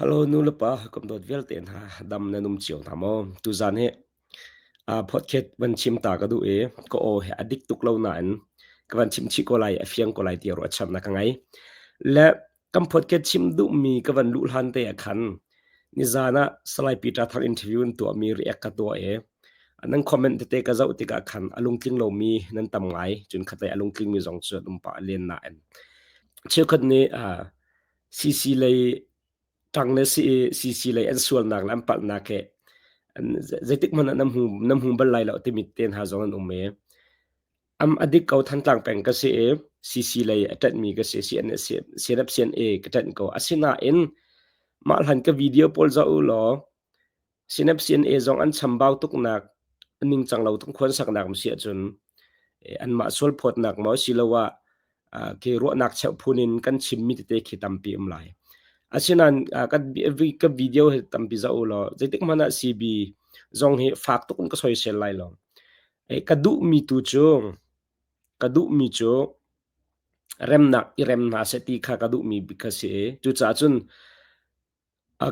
Hello nu le pa hawikom dawt vialte hna dam nan um cio hna maw? Tuzaan hi podcast van chim ta ka duh i ka aw hi a dik tuk lo nain ka van chim chih ko lai, a fiang ko lai ti ruahchannak ka ngei. Le kan podcast chim duhmi ka van luh hlan te ah khan nizaan ah Salai Peter Thang interview in tuahmi react ka tuah i nan comment tete ka zoh tikah khan a lungtling lomi nan tam ngai. Cun khatlei a lungtlingmi zong cu an um pah len nain cheukhat nih CC lei ṭang le si i CC lei an sualnak le an palhnak he zeitik hmanh ah nan hmu bal lai lo timi te hna zong an um i am a dik ko Thantlang peng ka si i CC lei a ṭanhmi ka si CNF CNA ka ṭanh ko asinain mah hlan ka video pawl zoh u law CNF CNA zong an chambau tuknak a ningcang lo tuk khuan saknak si ahcun anmah sualphawtnak maw asiloah khi ruahnak cheuh phun in kan chimmi tete khi tampi um lai. Asinain ka video hi tampi zoh u law zeitik hmanh ah CB zong hi fak tuk in ka soisel lai lo. Ka duhmi tu cu ka duhmi cu remnak i rem hna seh ti kha ka duhmi bik kha si i cucaah cun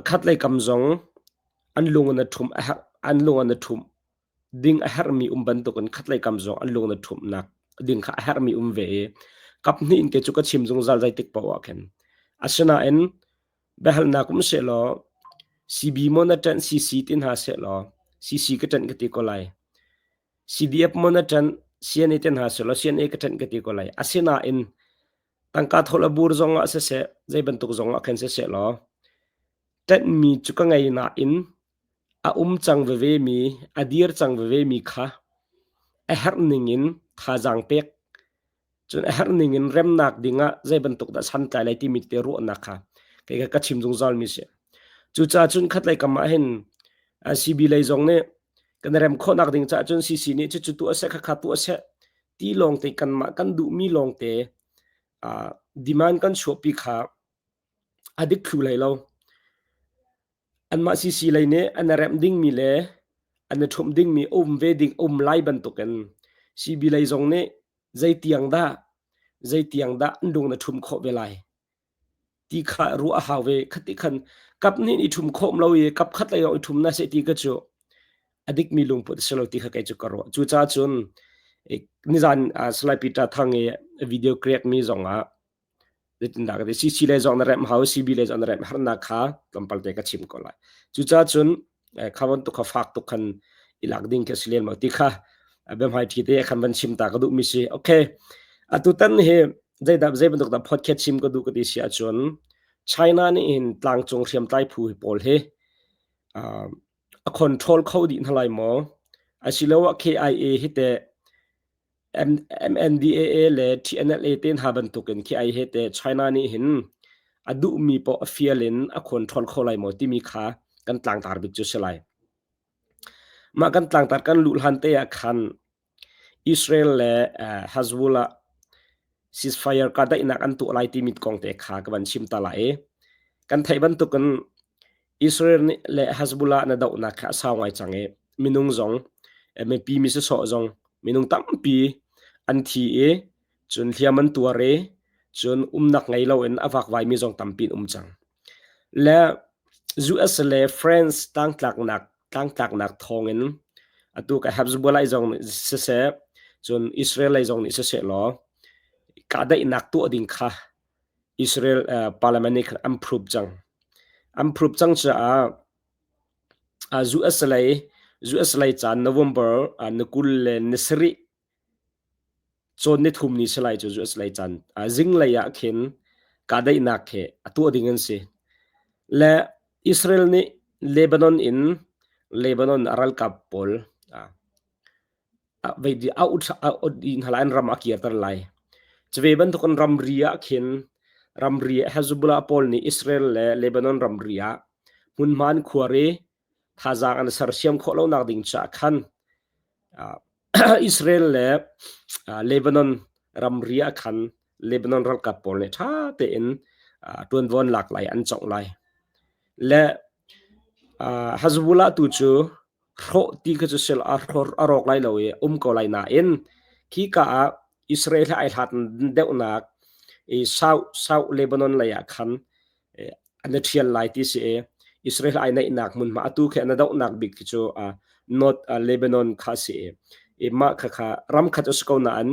Khatlei kam zong an lung in a ṭhumh a herh an lung in a ṭhumh ding a herhmi um bantukin khatlei kam zong an lung in a ṭhumhnak ding kha a herhmi um ve i kaphnih in kei cu ka chim zungzal zeitik paoh ah khin. Asinain biahalnak um sehlaw CB maw na ṭanh CC ti hna sehlaw CC ka ṭanh ka ti ko lai. CDF maw na ṭanh CNA ti hna sehlaw CNA ka ṭanh ka ti ko lai. Asinain Tangka thawl a bur zongah siseh, zei bantuk zongah khin siseh law, ṭanhmi cu ka ngei nain a um cang vevemi, a dir cang vevemi kha a herh ningin thazaang pek, cun a herh ningin remnak dingah zei bantuk dah santlai lai timi te ruahnak kha kei ka chim zungzalmi si. Cucaah cun khatlei kam ah hin CB lei zong nih kan rem khawhnak ding caah cun CC nih cucu tuah seh, khakha tuah seh ti lawngte kanmah kan duhmi lawngte demand kan chuahpi kha a dik thlu hlei lo. Anmah CC lei nih an remh dingmi le an i ṭhumh dingmi um ve ding um lai bantukin CB lei zong nih zeitiang dah zeitiang dah an lung na ṭhumh khawh ve lai. Ti kha ruah a hau ve. Khati khan kap nih i ṭhum khawm lo i kap khat lei lawng i ṭhum na seh ti ka cu a dikmi lungput a si lo ti kha kei cu ka ruah. Cucaah cun nizan Salai Peter Thang i video create mi zong ah zeitindah ka ti CC lei zong na remh hau CB lei zong na remh harnak kha tlawmpal te ka chim ko lai. Cucaah cun kha bantuk kha fak tuk khan i lak ding khi a si lem lo ti kha biahmai ṭhi te khan van chim ta ka duhmi si. Okay. Atutan hi zeidah zei bantuk dah podcast chim ka duh ka ti si ahcun China nih hin tlangcung hriamtlai phu hi pawl hi a control kho dih hna lai maw? Asiloah KIA hi teh MNDAA le TNLA te hna bantukin khi ai he te China nih hin a duhmi paoh a fial in a control kho lai maw timi kha kan tlangtar bik cu si lai. Mah kan tlangtar kan luh hlan te ah khan Israel le Hezbollah ceasefire kahdaihnak an tuah lai timi kong te kha ka van chim ta lai i kan theih bantukin Israel nih le Hezbollah na dohnak kha a sau ngai cang i minung zong mipi mi sawsawh zong minung tampi an thi i cun hliam an tuar i cun umnak ngei loin a vakvaimi zong tampi an um cang. Le US le France tlangtlaknak tlangtlaknak thawngin atu ka Hezbollah zong nih siseh cun Israel lei zong nih siseh law kahdaihnak tuah ding kha Israel parliament nih khan an approve cang. An approve cang caah US lei US lei caan November ni 20 le ni sarih cawn ni thum ni si lai cu US lei caan zinglei ah khin kahdaihnak he a tuah ding an si. Le Israel nih Lebanon in Lebanon a ralkap pawl an ram a kirter lai. Cuve bantukin ramri ah khin ramri Hezbollah pawl nih Israel le Lebanon ramri ah hmunhma an khuar i thazaang an sersiam khawh lonak ding caah khan Israel le Lebanon ramri ah khan Lebanon ralkap pawl nih ṭha tein ṭuanvo an lak lai, an congh lai. Le Hezbollah tu cu hrawh ti kha cu sil a rawk lai lo i um ko lai nain khika ah Israel he ai hlat deuhnak i South South Lebanon lei ah khan. An i ṭhial lai ti si i Israel ai naihnak hmunhma atu khi an i dohnak bik khi cu North Lebanon kha a si i mah khakha ram khat a si ko nain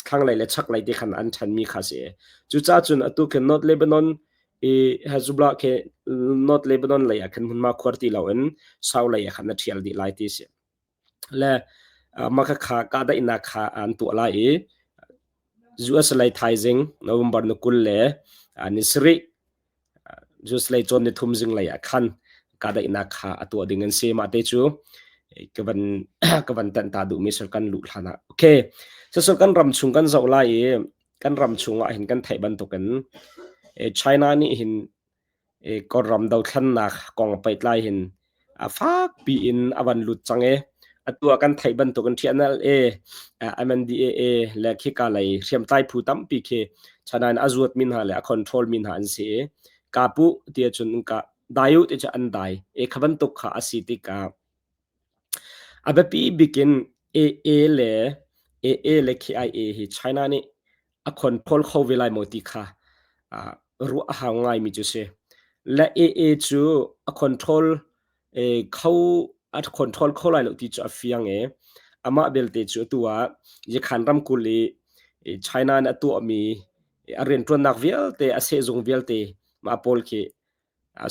thlanglei le chaklei ti khan an ṭhenmi kha a si. Cucaah cun atu khi North Lebanon i Hezbollah khi North Lebanon lei ah khin hmunhma khuar ti loin South lei ah khan a ṭhial dih lai ti a si. Le mah khakha kahdaihnak kha an tuah lai i US lei thaizing November ni 20 le ni sarih US lei cawn ni thum zinglei ah khan kahdaihnak kha a tuah ding an si. Mah te cu ka van ka van tanh ta duhmi sir kan luh hlan ah. Okay. Sasur kan ram chung kan zoh lai i kan ram chung ah hin kan theih bantukin China nih hin Kawlram dothlennak kong pehtlai hin a fakpi in a van lut cang i atu ah kan theih bantukin TNLA, MNDAA le khika lei hriamtlai phu tampi khi China in a zuatmi hna le a control mi hna an si i kapu ti ahcun ka dai u ti cu an dai. E kha bantuk kha a si tikah A biapi bik in AA le AA le KIA hi China nih a control kho ve lai maw ti kha ruah a hau ngaimi cu si. Le AA cu a control kho a control kho lai lo ti cu a fiang i amah belte cu atu ah Yakhan ramkulh i China nih a tuahmi a rianṭuannak vialte a sehzung vialte mah pawl khi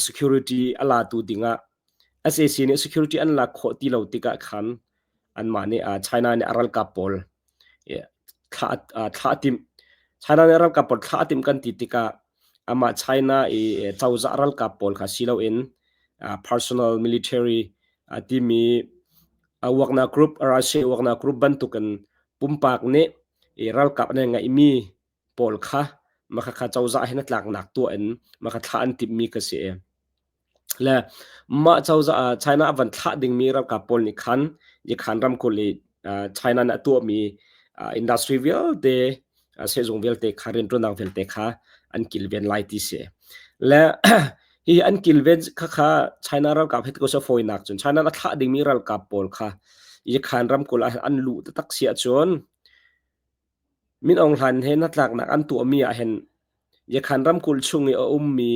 security a latu dingah sac nih security an lak khawh ti lo tikah khan anmah nih China nih a ralkap pawl thlah a timh. China nih a ralkap pawl thlah a timh kan ti tikah amah China i cozah ralkap pawl kha si loin personal military timi Wagner Group, Russia Wagner Group bantukin pumpak nih ralkap an ngeihmi pawl kha makhakha cozah hin a tlaknak tuah in makha thlah an timhmi ka si i le mah cozah China a van thlah dingmi ralkap pawl nih khan Yakhan ramkulh i China nih a tuahmi industry vialte sehzung vialte kha rianṭuannak vialte kha an kilven lai ti si le hi an kilven kha kha China ralkap he ko sa fawinak cun China a thlah dingmi ralkap pawl kha Yakhan ramkulh ah an luh taktak si ahcun Min Aung Hlaing he hnatlaknak an tuahmi ahhin Yakhan ramkulh chung i a ummi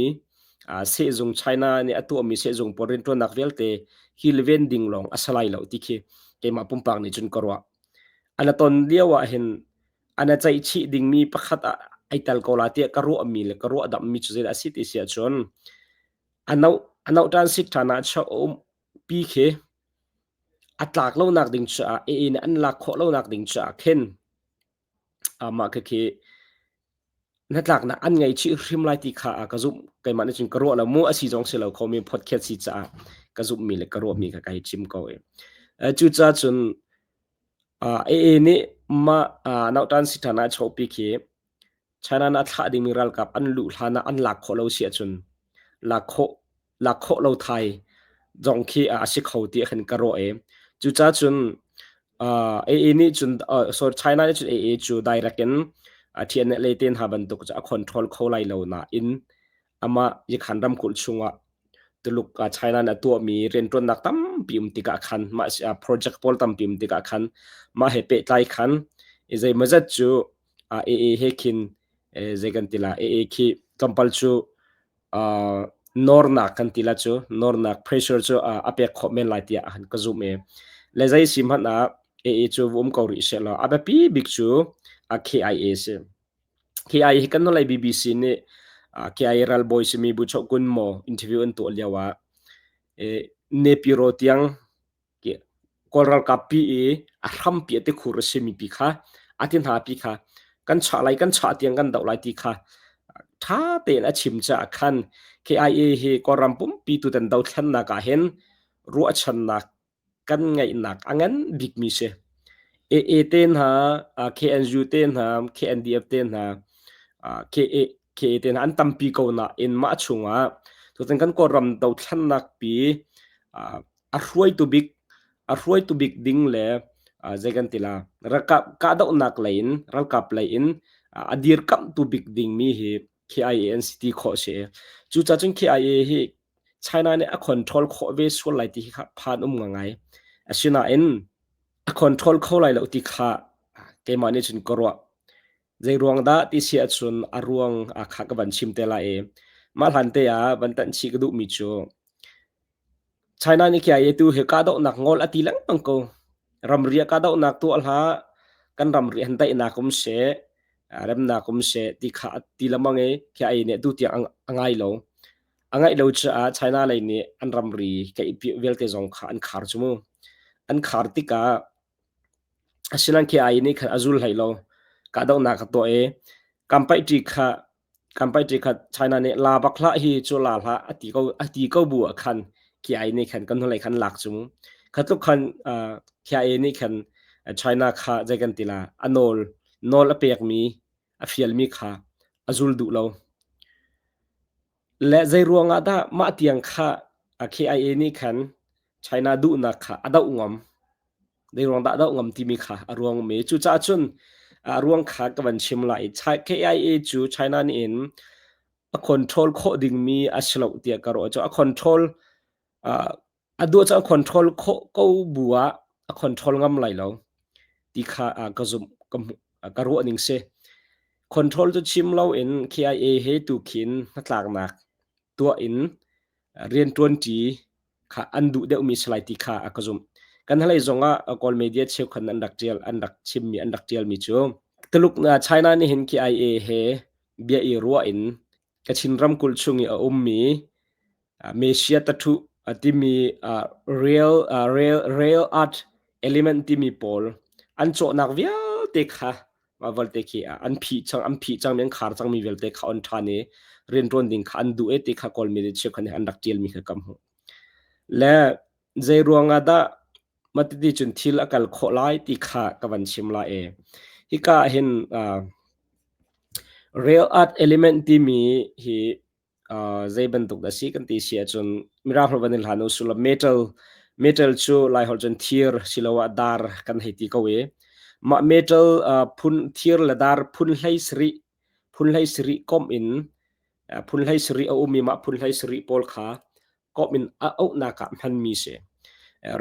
sehzung China nih a tuahmi sehzung pawl rianṭuannak vialte kilven ding lawng a si lai lo ti khi keimah pumpak nih cun ka ruah. An a ton lio ahhin an a ceihchih dingmi pakhat ah ai tel ko la tiah ka ruahmi le ka ruahdamhmi cu zeidah a si ti si ahcun a noh a noh ṭan sit ṭhan ah a umpi khi A tlak lonak ding caah AA nih an lak khawh lonak ding caah khin amah khikhi hnatlaknak an ngei chih hrim lai ti kha ka zumh. Keimah nih cun ka ruah lo mu a si zong si lo kho mi podcast si caah ka zumhmi le ka ruahmi kha ka hei chim ko i. Cucaah cun AA nih mah nautan si ṭhan ah chawhpi khi China nih a thlah dingmi ralkap an luh hlan ah an lak khawh lo si ahcun lak khawh lak khawh lo thai zong khi a si kho ti khin ka ruah i cucaah cun AA nih cun sorry China nih cun AA cu direct in TNLA te hna bantuk cu a control kho lai lo nain amah Yakhan ramkulh chungah Tuluk China nih a tuahmi rianṭuannak tampi um tikah khan mah project pawl tampi um tikah khan mah he pehtlai khan zeimawzat cu AA he khin zei kan ti la AA khi tlawmpal cu nawrnak kan ti la cu nawrnak pressure cu a pek khawh men lai tiah han ka zumh i le zei si hmanh ah AA cu um ko rih seh law a biapi bik cu KIA si. KIA hi kan hnulei BBC nih KIA ralbawi simi Bu Chok Kun maw interview an tuah lio ah Nepiro tiang Kawl ralkap pi i a hrampi a tikhur a simi pi kha a ti hna pi kha kan chah lai kan chah tiang kan doh lai ti kha ṭha tein a chim caah khan KIA hi Kawlram pumpi tutan dothlennak ah hin ruahchannak kan ngeihnak a ngan bikmi si. AA te hna, KNU te hna, KNDF te hna, KA, KA te hna an tampi ko nain mah chungah tutan kan Kawlram dothlennak pi a hruaitu bik a hruaitu bik ding le zei kan ti la ralkap kahdohnak lei in ralkap lei in a dirkamhtu bik dingmi hi KIA an si ti khawh si. Cucaah cun KIA hi China nih a control khawh ve sual lai ti hi phan um ngai. Asinain a control kho lai lo ti kha keimah nih cun ka ruah. Zei ruang dah ti si ahcun a ruang kha ka van chim te lai i. Mah hlan te ah van tanh chih ka duhmi cu China nih khi tu hi kahdohnak ngol a ti lengmang ko. Ramri ah kahdohnak tuah hlah, kan ramri han daihnak um seh, remnak um seh ti kha a ti lengmang i khi ai nih tu tiang a ngai lo. A ngaih lo caah China lei nih an ramri vialte zong kha an khar cu mu. An khar tikah asinain khi ai nih khan a zul hlei lo. Kahdohnak a tuah i kampaihṭi kha Kampaiti kha China nih la bak hlah hi cu la hlah a ti ko bu ah khan KIA nih khan kan hnulei khan lak cu. Kha tluk khan KIA nih khan China kha zei kan ti la a nawl nawl a pekmi a fialmi kha a zul duh lo. Le zei ruang ah dah mah tiang kha KIA nih khan China duhnak kha a doh ngam. Zeiruang dah doh ngam timi kha a ruang um i cucaah cun a ruang kha ka van chim lai. KIA cu China nih in a control khawh dingmi a si lo tiah ka ruah. Cu a control a duh cu a control khawh ko bu ah a control ngam lai lo ti kha ka zumh ka hmuh ka ruah ning si. Control cu chim lo in KIA he tu khin hnatlaknak tuah in rianṭuanṭi kha an duh deuhmi si lai ti kha a ka zumh. Kan hlei zongah Kawl media cheukhat an rak ṭial an rak chimmi an rak ṭialmi cu Tuluk China nih hin KIA he bia i ruah in Kachin ramkulh chung i a ummi Mesia tathu timi real real real art element timi pawl an cawhnak vialte kha mah vialte khi an phih cang an phih cangmi an khar cangmi vialte kha on ṭhan i rianṭuan ding kha an duh e ti kha Kawl media cheukhat nih an rak ṭialmi kha ka hmuh. Le zei ruangah dah matiti cun thil a kal khawh lai ti kha ka van chim lai e. Hika ah hin real art element timi hi zei bantuk dah si kan ti si ahcun mirang holh van in hlan u sullam metal metal cu lai holh cun thir siloah dar kan hei ti ko i mah metal phun thir le dar phun hlei sarih phun hlei sarih komh in phun hlei sarih a um i mah phun hlei sarih pawl kha komh in a auhnak ah hmanmi si.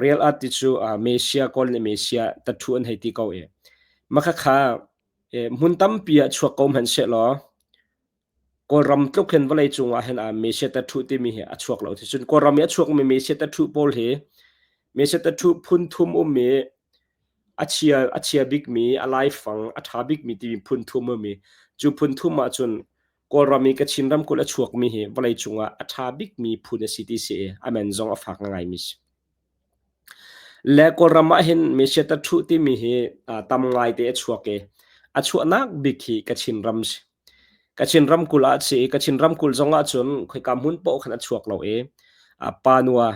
Real art ti cu Mesia kawl nih Mesia tattoo an hei ti ko i mah khakha hmun tampi ah chuak ko hmanh sehlaw Kawlram tluk hin vawleicung ah hin Mesia tattoo timi hi a chuak lo. Cun Kawlram i a chuakmi Mesia tattoo pawl hi Mesia tattoo phun thum um i a chia a chia bikmi, a laifang, a ṭha bikmi timi phun thum um i cu phun thum ahcun Kawlram i Kachin ramkulh a chuakmi hi vawleicung ah a ṭha bikmi phun a si ti si i a men zong a fak ngaimi si. Le Kawlram ah hin Mesia tattoo timi hi tam ngaite a chuak i a chuahnak bik hi Kachin ram si. Kachin ramkulh ah a si i Kachin ramkulh zong ahcun khoika hmun paoh khan a chuak lo i Panua,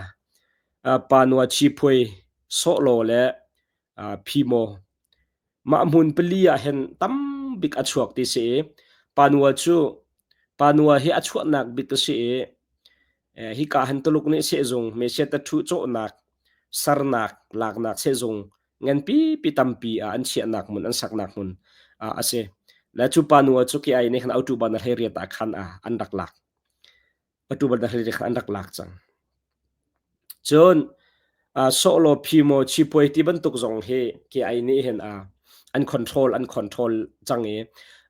Panua Chiphui, Sawhlaw le Phimaw mah hmun pali ah hin tambik a chuak ti si i Panua cu Panua hi a chuahnak bik a si i hika hin Tuluk nih sehzung Mesia tattoo cawhnak, sernak, laknak sehzung nganpipi tampi ah an chiahnak hmun an saknak hmun a si. Le cu pa nu cu ki ai nih khan autu ban hlei riat ah khan an rak lak. Atu ban hlei riat khan an rak lak cang. Cun sawhlaw phimo chipuai ti bantuk zong hi ki ai nih hin an control an control cang i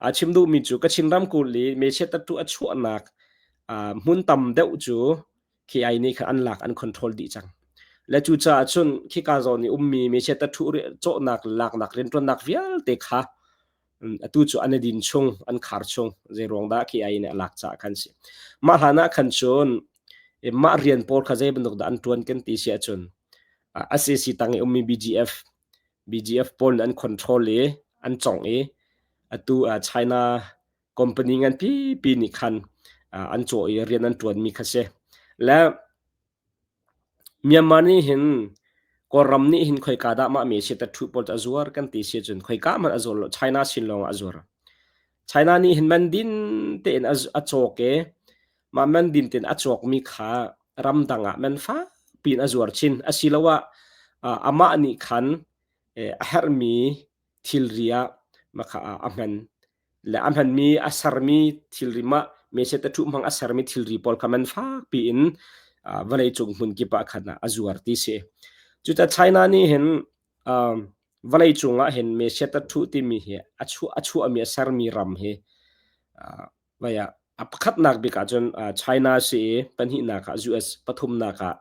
a chim duhmi cu Kachin ramkulh i mesiat tatu a chuahnak hmun tam deuh cu khi ai nih khan an lak an control dih cang. Le cucaah cun khika zawn i ummi mesiat tathu cawhnak laknak rianṭuannak vialte kha atu cu an i din chung an khar chung zei ruang dah khi ai nih a lak caah khan si. Mah hlan ah khan cun mah rian pawl kha zei bantuk dah an ṭuan kan ti si ahcun SAC tang i ummi BGF BGF pawl nih an control i an congh i atu China company nganpipi nih khan an cawh i rian an ṭuanmi kha si. Le Myanmar nih hin Kawlram nih hin khoika dah mah mi tattoo pawl cu a zuar kan ti si cun khoika hmanh a zuar lo China sin lawng ah a zuar. China nih hin mandin tein a cawk i mah mandin tein a cawkmi kha ramdang ah man fakpi in a zuar chin. Asiloah amah nih khan a herhmi thilri ah makha ah a hman le a hmanmi a sermi thilri mah mese tathu hmang a sermi thilri pawl kha man fakpi in vawleicung hmun kip ah khan a zuar ti si. Cuta China nih hin vawleicung ah hin mese tathu timi hi a chuah a chuahmi a sermi ram hi vaya. A pakhatnak bik ahcun China si i pahnihnak ah US, pathumnak ah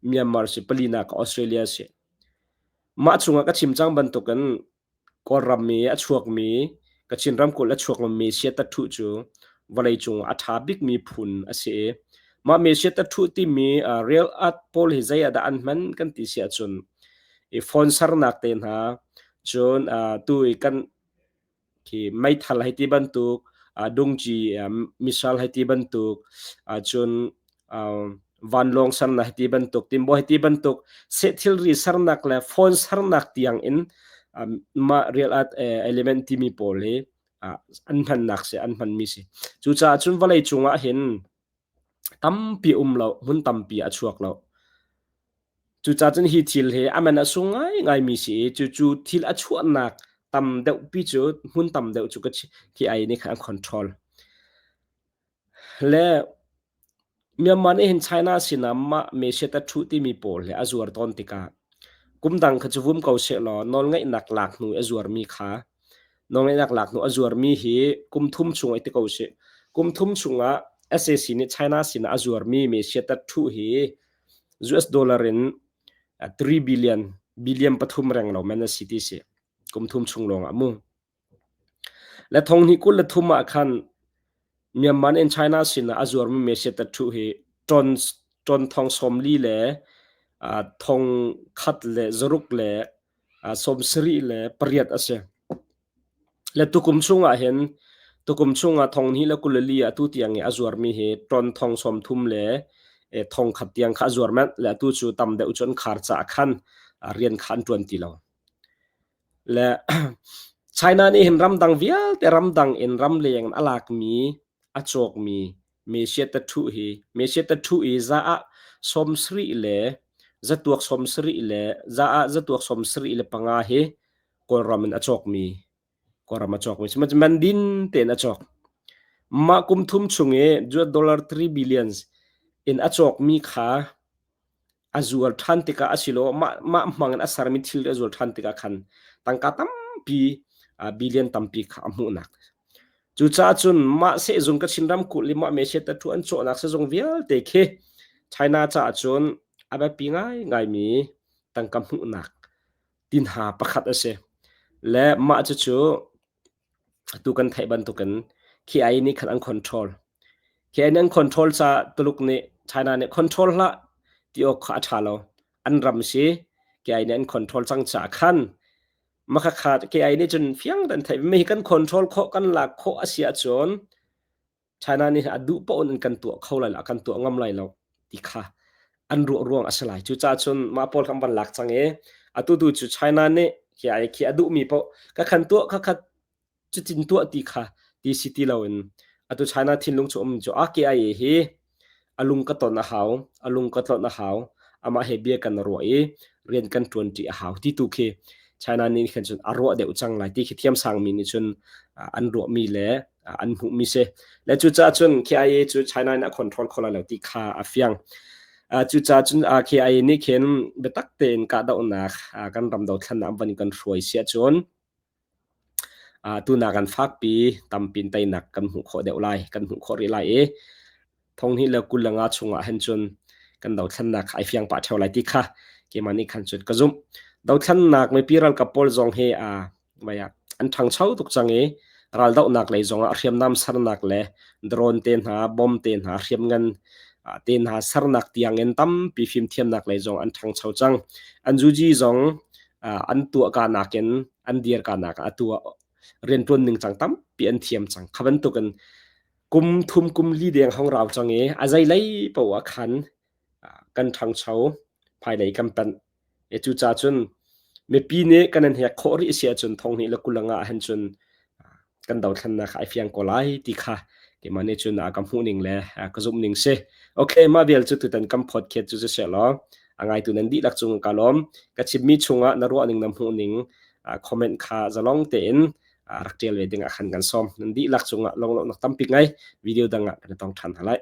Myanmar si, palinak ah Australia si. Mah chungah ka chim cang bantukin Kawlram i a chuakmi Kachin ramkulh a chuakmi Siatatṭhu cu vawleicung ah a ṭha bikmi phun a si i mah mi Siatatṭhu timi real art pawl hi zei ah dah an hman kan ti si ahcun i phone sernak te hna cun tu i kan khi meithal hei ti bantuk dungci missile hei ti bantuk cun vanlawng sernak hei ti bantuk timbaw hei ti bantuk seh thilri sernak le phone sernak tiang in mah real art element timi pawl hi an hmannak si an hmanmi si. Cucaah cun vawlei cungah hin tampi um lo hmun tampi a chuak lo. Cucaah cun hi thil hi a man a sung ngaingaimi si i cucu thil a chuahnak tam deuhpi cu hmun tam deuh cu khi ai nih khan an control. Le Myanmar nih hin China sinah mah mesiat a ṭhuh timi pawl hi a zuar tawn tikah kum dang kha cu vum ko sehlaw nawlngeihnak lak hnu i a zuarmi kha nawlngeihnak lak hnu a zuarmi hi kum thum chung i ti ko sih. Kum thum chungah sac nih China sinah a zuarmi mesiat a ṭhuh hi US dollar in 3 billion billion pathum reng lo man a si ti si. Kum thum chung lawngah mu. Le thong hnih 23 ah khan Myanmar in China sinah a zuarmi mesiat ṭhu hi ton ton thong 40 le thong khat le zaruk le 78 a si. Le tukum chungah hin tukum chungah thong hnih le 24 ah tu tiang i a zuarmi hi ton thong 30 le thong khat tiang kha a zuar manh le atu cu tam deuh cu an khar caah khan rian kha an ṭuan ti lo. Le China nih hin ramdang vialte ramdang in ramleng in a lakmi a cawkmi mesia tatthu hi mesia tatthu i za ah 70 le zatuak 70 le za ah zatuak 75 hi Kawlram in a cawkmi Kawlram a cawkmi si man din tein a cawk. Mah kum thum chung i dollar 3 billions in a cawkmi kha a zual ṭhan tikah asiloah mah mah hmang in a sermi thil a zual ṭhan tikah khan tangka tampi billion tampi kha a hmuhnak. Cucaah cun mah sehzung Kachin ramkulh i mah Mesiat ṭhu an cawhnak sehzung vialte khi China caah cun a biapi ngaingaimi tangka hmuhnak tinha pakhat a si. Le mah cucu Atu kan theih bantukin khi nih khan an control. Khi nih an control caah Tuluk nih China nih control hlah ti awk kha a ṭha lo. An ram si KI nih an control cang caah khan makhakha KI nih cun fiang tein theih mi hi kan control khawh kan lak khawh a si ahcun China nih a duh paoh in kan tuah kho lai lo, a kan tuah ngam lai lo ti kha an ruah ruang a si lai. Cucaah cun mah pawl kha an van lak cang i atu tu cu China nih khi ai khi a duhmi paoh ka khan tuah kha kha cutin tuah ti kha ti si ti loin atu China thinlung cu um cu a KIA hi a lung ka ton a hau, a lung ka tlonh a hau, amah he bia kan ruah i rian kan ṭuanṭi a hau ti tu khi China nih khan cun a ruah deuh cang lai ti khi thiamsangmi nih cun an ruahmi le an hmuhmi si. Le cucaah cun KIA cu China nih a control kho lai lo ti kha a fiang. Cucaah cun KIA nih khin biatak tein kahdohnak kan ram dothlennak van kan hruai si ahcun tunak kan fakpi tampin teinak kan hmuh khawh deuh lai, kan hmuh khawh rih lai i 2025 chungah hin cun kan dothlennak ai fiang pah ṭheo lai ti kha keimah nih khan cun ka zumh. Dothlennak mipi ralkap pawl zong hi an ṭhangcho tuk cang i raldohnak lei zongah hriamnam sernak le drone te hna, bomb te hna, hriamngan te hna sernak tiangin tampi fimthiamnak lei zong an ṭhangcho cang. An zuji zong an tuah ka nakin an dir ka nak ah atu ah rianṭuan ning cang tampi an thiam cang. Kha bantukin kum thum kum li deng hong rau cang i a zei lei paoh ah khan kan ṭhangcho hmailei kan panh. E cucaah cun mipi nih kan in hek khawh rih si ahcun thong hnih le kul ah hin cun kan dothlennak ai fiang ko lai ti kha keimah nih cun ka hmuh ning le ka zumh ning si. Okay, mah vial cu tutan kan podcast cu si law a ngaitu nan dihlak cung ka lawm. Ka chimmi chungah na ruah ning na hmuh ning comment kha zalong tein rak ṭial ve ding ah khan kan sawm. Nan dihlak cungah lunglawmhnak tampi ngei. Video dang ah kan i tong ṭhan hna lai.